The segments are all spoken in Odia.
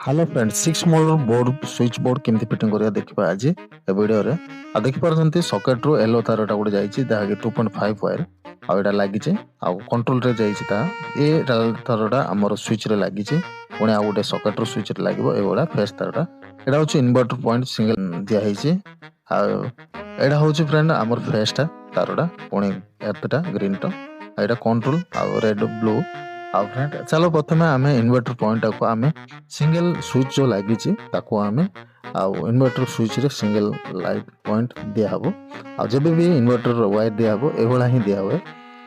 Hello friend, 6 motor board, switch board କେମିତି ଫିଟିଂ କରିବା ଦେଖିବା ଆଜି ଏ ଭିଡ଼ିଓରେ। ଆଉ ଦେଖିପାରୁଛନ୍ତି, ସକେଟରୁ ୟେଲୋ ତାରଟା ଗୋଟେ ଯାଇଛି, ଯାହାକି 2.5 ୱାୟାର। ଆଉ ଏଇଟା ଲାଗିଛି ଆଉ କଣ୍ଟ୍ରୋଲରେ ଯାଇଛି ତାହା। ଏ ତାରଟା ଆମର ସୁଇଚରେ ଲାଗିଛି, ପୁଣି ଆଉ ଗୋଟେ ସକେଟର ସୁଇଚରେ ଲାଗିବ। ଏଇଭଳିଆ ଫେସ୍ ତାରଟା। ଏଇଟା ହଉଛି ଇନଭର୍ଟର ପଏଣ୍ଟ, ସିଙ୍ଗଲ ଦିଆହେଇଛି। ଆଉ ଏଇଟା ହଉଛି ଫ୍ରେଣ୍ଡ, ଆମର ଫେସ୍ଟା ତାରଟା, ପୁଣି ଏର୍ଥଟା, ଗ୍ରୀନଟା, ଆଉ ଏଇଟା କଣ୍ଟ୍ରୋଲ ଆଉ ରେଡ୍, ବ୍ଲୁ। ଆଉ ଫ୍ରେଣ୍ଡ, ଚାଲ ପ୍ରଥମେ ଆମେ ଇନଭର୍ଟର ପଏଣ୍ଟଟାକୁ ଆମେ ସିଙ୍ଗଲ ସୁଇଚ୍ ଯେଉଁ ଲାଗିଛି ତାକୁ ଆମେ ଆଉ ଇନଭର୍ଟର ସୁଇଚ୍ରେ ସିଙ୍ଗଲ ଲାଇଟ୍ ପଏଣ୍ଟ ଦିଆହେବ। ଆଉ ଯେବେ ବି ଇନଭର୍ଟର ୱାୟାର ଦିଆହେବ, ଏଇଭଳିଆ ହିଁ ଦିଆହୁଏ।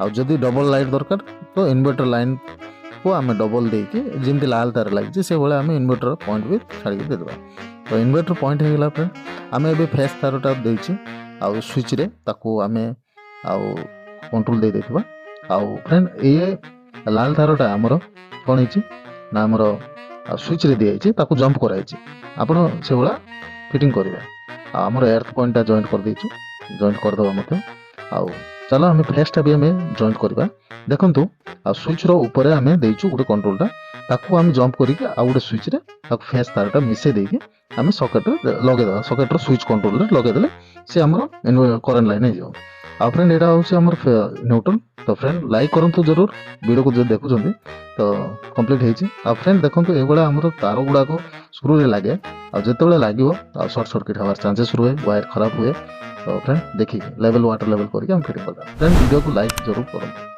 ଆଉ ଯଦି ଡବଲ ଲାଇଟ୍ ଦରକାର, ତ ଇନଭର୍ଟର ଲାଇନ୍କୁ ଆମେ ଡବଲ ଦେଇକି, ଯେମିତି ଲାଲ ତାର ଲାଗିଛି, ସେଭଳିଆ ଆମେ ଇନଭର୍ଟର ପଏଣ୍ଟ ବି ଛାଡ଼ିକି ଦେଇଦେବା। ତ ଇନଭର୍ଟର ପଏଣ୍ଟ ହେଇଗଲା ଫ୍ରେଣ୍ଡ। ଆମେ ଏବେ ଫେସ୍ ତାରଟା ଦେଇଛି ଆଉ ସୁଇଚ୍ରେ ତାକୁ ଆମେ ଆଉ କଣ୍ଟ୍ରୋଲ ଦେଇ ଦେଇଥିବା। ଆଉ ଫ୍ରେଣ୍ଡ, ଇଏ ଲାଲ ତାରଟା ଆମର କ'ଣ ହେଇଛି ନା ଆମର ସୁଇଚ୍ରେ ଦିଆହେଇଛି, ତାକୁ ଜମ୍ପ କରାହେଇଛି। ଆପଣ ସେଭଳିଆ ଫିଟିଂ କରିବେ। ଆଉ ଆମର ଏର୍ଥ ପଏଣ୍ଟଟା ଜଏଣ୍ଟ କରିଦେଇଛୁ, ଜଏଣ୍ଟ କରିଦେବା ମଧ୍ୟ। ଆଉ ଚାଲ ଆମେ ଫେସ୍ଟା ବି ଆମେ ଜଏଣ୍ଟ କରିବା। ଦେଖନ୍ତୁ, ଆଉ ସୁଇଚ୍ର ଉପରେ ଆମେ ଦେଇଛୁ ଗୋଟେ କଣ୍ଟ୍ରୋଲଟା, ତାକୁ ଆମେ ଜମ୍ପ କରିକି ଆଉ ଗୋଟେ ସୁଇଚ୍ରେ ତାକୁ ଫେସ୍ ତାରଟା ମିଶାଇ ଦେଇକି ଆମେ ସକେଟରେ ଲଗେଇଦେବା। ସକେଟର ସୁଇଚ୍ କଣ୍ଟ୍ରୋଲରେ ଲଗେଇଦେଲେ ସେ ଆମର କରେଣ୍ଟ ଲାଇନ୍ ହେଇଯିବ। ଆଉ ଫ୍ରେଣ୍ଡ, ଏଇଟା ହେଉଛି ଆମର ନ୍ୟୁଟ୍ରାଲ। ତ ଫ୍ରେଣ୍ଡ, ଲାଇକ୍ କରନ୍ତୁ ଜରୁର ଭିଡ଼ିଓକୁ ଯଦି ଦେଖୁଛନ୍ତି। ତ କମ୍ପ୍ଲିଟ୍ ହେଇଛି। ଆଉ ଫ୍ରେଣ୍ଡ, ଦେଖନ୍ତୁ, ଏଇଭଳିଆ ଆମର ତାର ଗୁଡ଼ାକ ସ୍କ୍ରୁରେ ଲାଗେ। ଆଉ ଯେତେବେଳେ ଲାଗିବ ଆଉ ସର୍ଟ ସର୍କିଟ୍ ହେବାର ଚାନ୍ସେସ୍ ରୁହେ, ୱାୟାର ଖରାପ ହୁଏ। ତ ଫ୍ରେଣ୍ଡ, ଦେଖିକି ଲେଭେଲ୍, ୱାଟର ଲେଭେଲ୍ କରିକି ଆମେ ଫିଟିଂ କରିଦେବା। ଫ୍ରେଣ୍ଡ, ଭିଡ଼ିଓକୁ ଲାଇକ୍ ଜରୁର କରନ୍ତୁ।